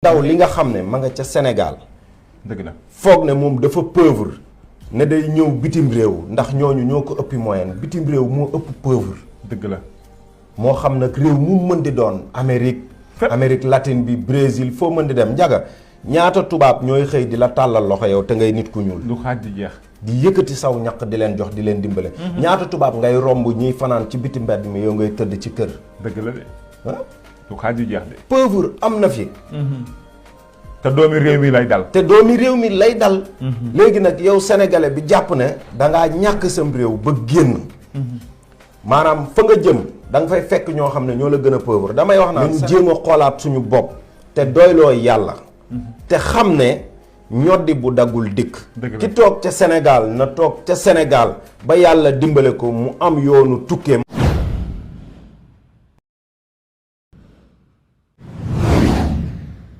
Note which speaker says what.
Speaker 1: ndaw li nga xam ne ma nga ca Sénégal
Speaker 2: dëgg la
Speaker 1: foog ne moom dafa pauvre ne day ñëw bitim réew ndax ñooñu ñoo ko ëppi moyenne bitim réew moo ëpp pauvre
Speaker 2: dëgg la
Speaker 1: moo xam nag réew mu mën di doon Amérique latine bi Brésil foo mën di dem njaga ñaata tubaab ñooy xëy di la tàllal loxo yow te ngay nit ku ñuul
Speaker 2: du xaaj di jeex
Speaker 1: di yëkkati saw ñaq di leen jox di leen dimbale ñaata tubaab ngay romb ñiy fanaan ci biti mbedd mi yow ngay tëdd ci kër
Speaker 2: dëgg la de
Speaker 1: ah
Speaker 2: du xaaj di jeex de
Speaker 1: pauvre am na fi
Speaker 2: te doomi réew mi lay dal
Speaker 1: lay dal léegi nag yow sénégalais bi jàpp ne dangaa ñàkk sam réew ba génn maanaam fa nga jëm da nga fay fekk ñoo xam ne ñoo la gën a pauvre damay wax naa ñu jéem a xoolaat suñu bopp te doyloo yàlla te xam ne ñoddi bu daggul dikk ki toog ca Sénégal na toog ca Sénégal ba yàlla dimbale ko mu am yoonu tukkeem